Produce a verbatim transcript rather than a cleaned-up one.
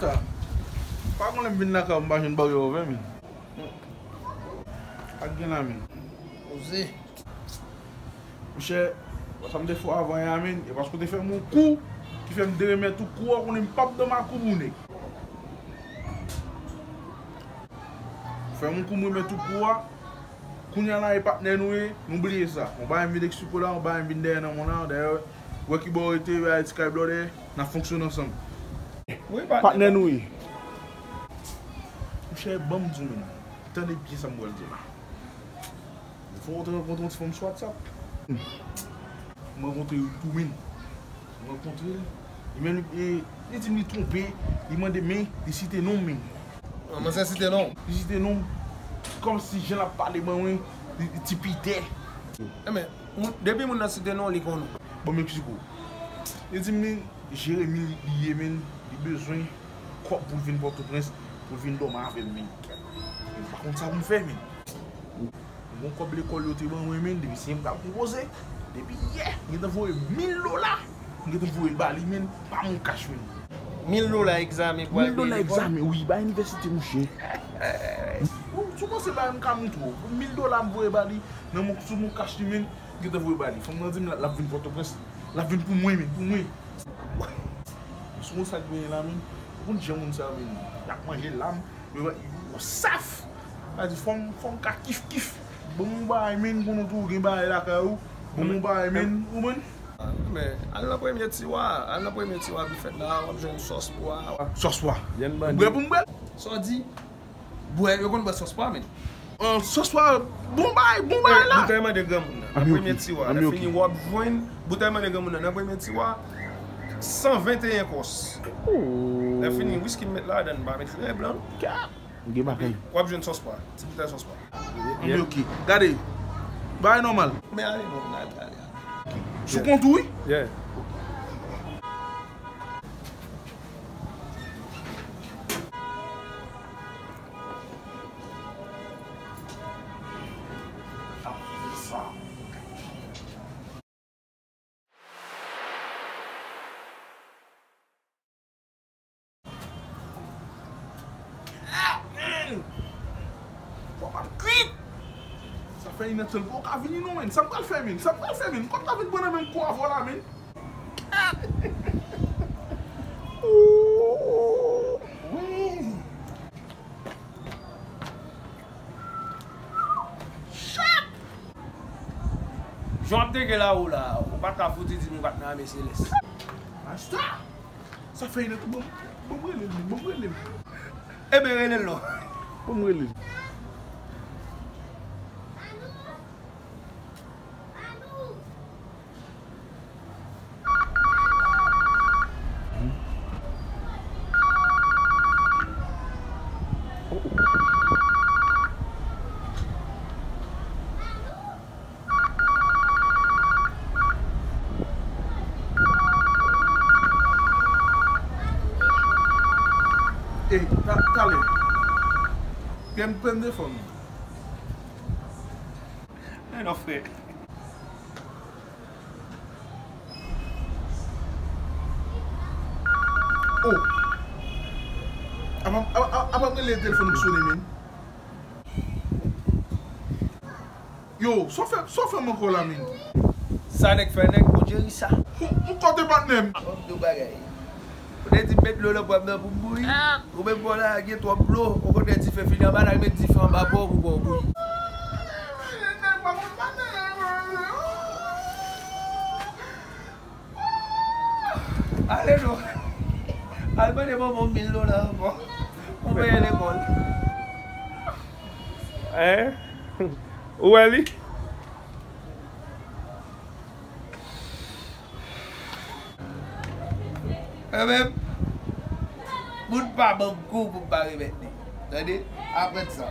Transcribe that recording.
Pa konnen m vin lakay ou, m pa jwenn bagay ouvè, men. Ak gen la, men. Oze. Monchè, sa m te fè w avan yè a, men, e paske w te fè m yon kou ki fè m deremèt ou kou a, konnen m p ap dòmi ak ou pou nèg. Fè m yon kou, m remèt ou kou a. Kounye a la, e patnè nou ye, nou bliye sa. Yon bagay m vin eksplike w la, yon bagay m vin dèyè nan mòn la, dayè, ou wè ki bò w rete, bagay ti kay blòdè, n ap fonksyone ansanm. Wi, patnè. Patnè nou ye. Monchè, ban m di w, men. Tande byen sa m pral di w la. Fò w te rankontre yon ti fanm sou WhatsApp. M rankontre l tou, men. M rankontre l. Li menm, li, li di m li twonpe. Li mande, men, li site non m, men. An, manzè site non w? Li site non m. Kòmsi jan l ap pale ban mwen, li, li ti pitè. Enben, moun, depi moun nan site non w, li konn ou. Bon, m eksplike w. Li di m, men, Jeremi li ye, men. Li bezwen kòb pou l vin Pòtoprens, pou l vin dòmi avè m, men. M pa konn sa pou m fè, men. Yon kòb lekòl yo te ban mwen, men, depi se m k ap konpoze. Depi yè, m gentan voye mil dola. M gentan voye l ba li, men, pa m yon kach, men. Mil dola egzamen pou al peye lekòl? Mil dola egzamen, wi, ba inivèsite, mouche. Ou, si w panse bagay m ka montre w. Mil dola m voye ba li, nan mon, sou mon kach li, men, m gentan voye ba li. Fanm nan di m l ap vin Pòtoprens. L ap vin pou mwen, men, pou mwen. Si w konn sa k genyen la, men, ou konn jan moun sa yo, men, y ap manje lam, yo, yo saf. Sa di, fò m, fò m ka kif kif. Ban m yon bagay, men, konnen tou gen bagay lakay ou. Ban m yon bagay, men, ou konprann? Men, al nan premye tiwa, al nan premye tiwa ki fèt la, w ap jwenn sòs pwa. Sòs pwa. Ou prè pou m bwè l? Sa w di? Bwè, yo konn bwè sòs pwa, men. An, sòs pwa, bon bagay, bon bagay la. Boutèy mande granmoun nan, nan premye tiwa. Lè fini, w ap jwenn, boutèy mande granmoun nan, nan premye tiwa, san venteyen kòs. Lè fini, wiski m met ladan, m pa met fle blan. Gen bagay. W ap jwenn sòs pwa, ti boutèy sòs pwa. Anben, ok. Gade, bagay nòmal. Men ale non, men ale, ale, ale. Sou kont ou, wi. Yeah. Ah, man! Pòp ap kwit! Sa fè inèdtan l poko ka vini non, men. Sa m pral fè, men? Sa m pral fè, men? Kòm ta vin pran nan menm kou avè w la, men. Wi. Shit! Jan w ap teke la ou la, ou pa t ka fouti di m ou pa t nan ame selès. Masta! Sa fè inèdtan, bon, bon, rele l, bon, rele l. Enben, rele l non. Bon, rele l. Ey, ta, talè. Gen plen de fanm. Men non, frè. Oh! Apa, apa, apa m rele telefòn ki sone, men. Yo, sa w fè, sa w fè m ankò la, men? Sa nèg fè nèg, Bondye ri sa. Ou, ou kote patnè m? Bon, yon bagay. Ou te di m met dlo nan pwa m nan pou m bouyi. Ou menm pwa w la gen twòp dlo. Ou konnen dife fini anba, n al met dife anba pwa w pou pwa w bouyi. Ale non. Al mande manman w mil dola ankò pou peye lekòl. Hein? Ou wè li? Enben, moun pa ban m kou pou m pa remèt li. Tande? Aprann sa.